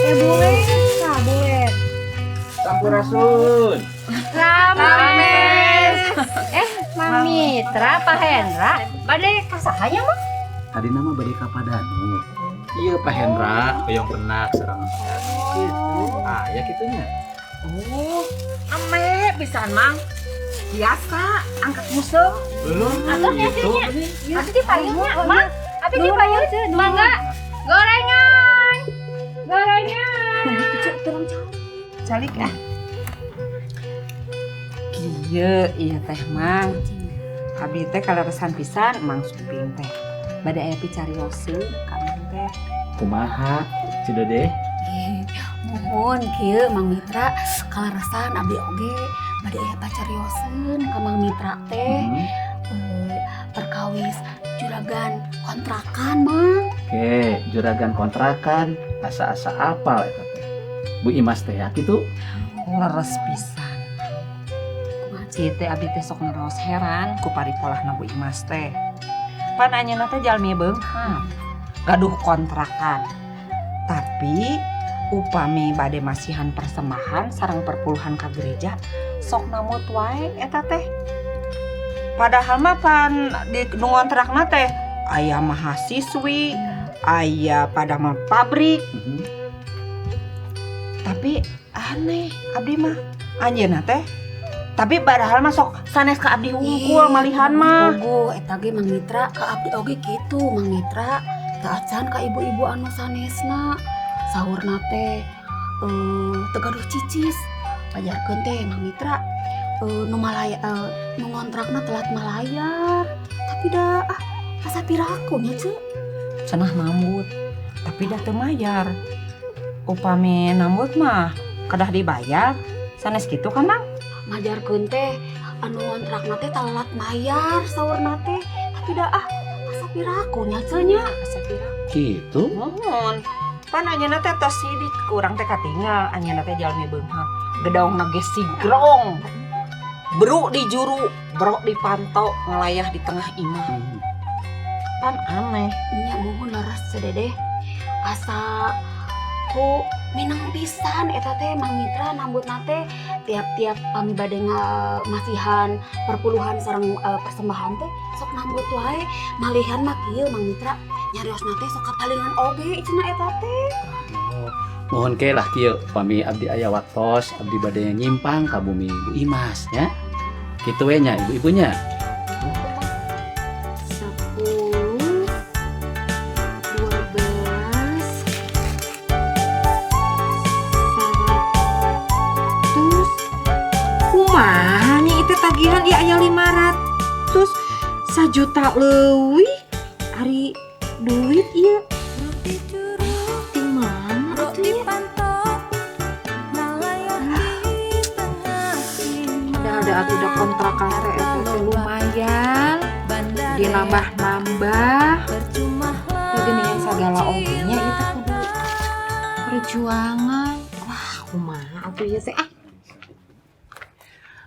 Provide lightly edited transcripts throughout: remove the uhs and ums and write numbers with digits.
Bulet, nah, bulet. Sampurasun. Rampes. Eh, Mang Mitra, Pak Hendra, bade ka saha nya, Mang? Tadi nama bade ka Pak Danu. Iya, Pak Hendra, hoyong pendak sareng gitu. Ah, ya kitu nya. Oh, ame pisan, Mang. Biasa angkat musuh. Belum Atuh ya gitu. nya. Abi di payunnya, Mang. Abi di payun, mangga. Gorengan. Gorengan. Calik ah. Kieu ieu teh, Mang. Abi teh kaleresan pisan Mang Suping teh. Bade aya picarioseun ka Mang teh. Kumaha? Ceu Dedeh. Muhun kieu, Mang Mitra, kaleresan abdi oge bade aya pacarioseun ka Mang Mitra teh, perkawis juragan kontrakan, Mang. Oke, juragan kontrakan, asa-asa apal eta teh. Bu Imas teh ya kitu. Leres pisan. Kumaha? Ieu teh abdi teh sok ngeraos heran ku paripolahna Bu Imas teh. Pan anjeunna teh jalmi beunghar. Gaduh kontrakan. Tapi upami bade masihan persembahan sareng perpuluhan ka gereja sok nambut wae eta teh. Padahal mah pan di nu ngontrakna teh aya mahasiswi, aya padamel pabrik, tapi aneh abdi mah anjeunna teh, tapi padahal mah sok sanes ka abdi hungkul malihan mah. Puguh eta ge, Mang Mitra, ka abdi oge kitu, Mang Mitra, teu acan ka ibu-ibu anu sanesna. Saurna teh teu gaduh cicis, pajarkeun teh, Mang Mitra, nu malaya, nu ngontrakna telat malayar, tapi dah ah asa piraku nya, Ceu. Cenah nambut, tapi dah teu mayar. Upami nambut mah kedah dibayar, sanes kitu kan, Mang? Majarkeun teh anu ngontrakna teh telat mayar saurna teh, tapi dah ah asa piraku nya, Ceu, nya. Asa piraku. Gitu. Muhun, pan anjeunna teh tos sidik, ku urang teh katinggal anjeunna teh jalmi beunghar, gedaungna ge sigrong, bru di juru, bro di panto, ngalayah di tengah imah. Pan aneh. Nya, muhun, leres, Ceu Dedeh. Asa ku mineng pisan eta teh, Mang Mitra, nambutna teh tiap-tiap pami bade masihan perpuluhan sareng persembahan teh sok nambut wae. Malihan mah kieu, Mang Mitra, nyariosna teh sok kapalingan oge cenah eta teh. Oh, muhun ke lah kieu, pami abdi aya waktos, abdi bade nyimpang ka bumi Bu Imas nya. Kitu we nya, ibu-ibunya. 10, 12, 100. Kumaha nya itu tagihan ieu aya 500 sajuta leuwih, ari duit ieu di mana atuh nya? Ada atuh udah kontrakan teh eta teh lumayan dinambah-nambah. Ya geuningan sagala oge nya itu kudu perjuangan. Wah, kumaha atuh ieu teh ah.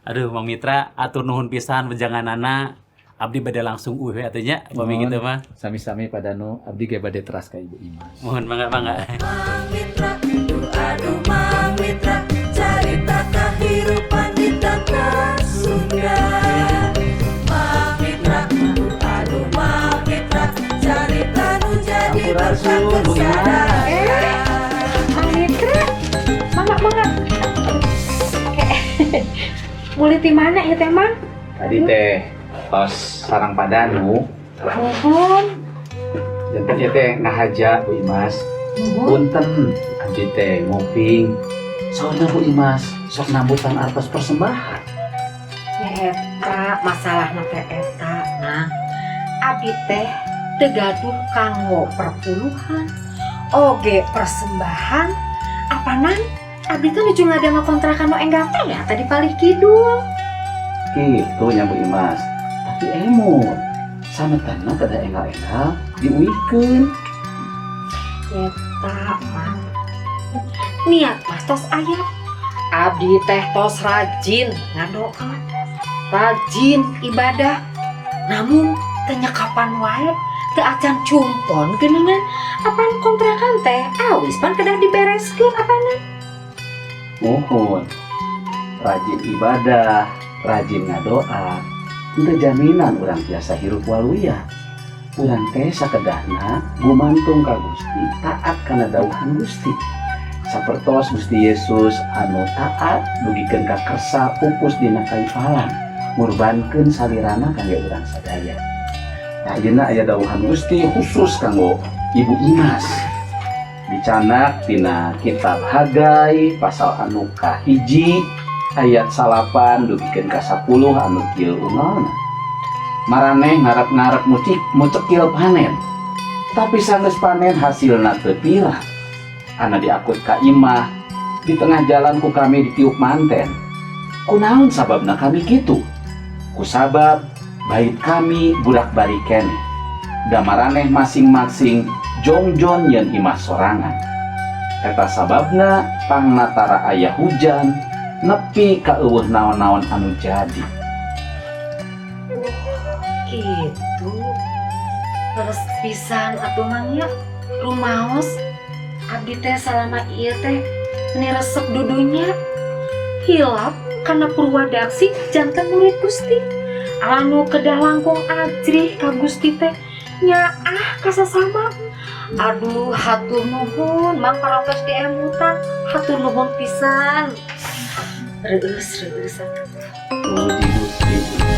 Aduh, Mang Mitra, atur nuhun pisan wejanganana. Abdi bade langsung uih atuh nya, upami Nuhun. Kitu mah. Sami-sami, Pak Danu, abdi ge bade teras ka Ibu Imas. Muhun, mangga mangga. Mitra, aduh Mang Mitra, carita kehidupan di tanah Sunda. Mang Mitra, aduh Mang Mitra, carita nu jadi Sampurasun, Bu Imas. Mang Mitra, mangga mangga. Mulai di mana ya teh, Mang? Tadi teh pas sareng Pak Danu, Muhun. Janten ieu teh ngahaja, Bu Imas. Punten, abdi teh nguping. Soalnya Bu Imas sok nambutan artos persembahan. Ya eta masalahna teh eta. Nah, abdi teh teu gaduh kanggo perpuluhan oge persembahan, apanan abdi teh nuju ngadamel kontrakan nu enggal teh ya tadi palih kidul. Gitu nya, Bu Imas. Tapi emut, sametanna kedah enggal-enggal diuihkeun. Eta, Mang, niat mah tos aya, abdi teh tos rajin ngadoa, rajin ibadah, namun teu kapan wae. Teu acan cumpon geuningan. Apan kontrakan teh awis pan kedah dibereskeun apana. Muhun. Rajin ibadah, rajin ngadoa, henteu jaminan urang tiasa hirup waluya. Urang teh sakedahna gumantung ka Gusti, taat kana dawuhan Gusti. Sapertos Gusti Yesus anu taat dugikeun ka kersa pupus dina kayu palang, ngurbankeun salirana kangge urang sadaya. Nah, ayeuna aya dawuhan Gusti khusus kanggo Ibu Imas. Dicanak tina kitab Hagai pasal anu kahiji ayat 9 dugikeun ka 10 anu kieu unggalna. Maraneh ngarep-ngarep mucik mucekil panen. Tapi sanggeus panen hasilna teu pira. Ana diakut ka imah, di tengah jalan ku kami ditiup manten. Kunaon sababna kami kitu? Kusabab bait kami burak bari keneh. Da maraneh masing-masing jongjon yen imah sorangan. Eta sababna pangna tara aya hujan nepi ka euweuh naon-naon anu jadi. Gitu. Terus pisan atuh, Mang, ya. Rumaos abdi teh salama ieu teh meni resep dudunya. Hilap kana purwadaksi janten murid Gusti. Anu kedah langkung ajrih ka Gusti teh nyaah ka sasama. Aduh, hatur nuhun, Mang, parantos diemutan. Hatur nuhun pisan. Reueus reueus atuh. Puji Gusti.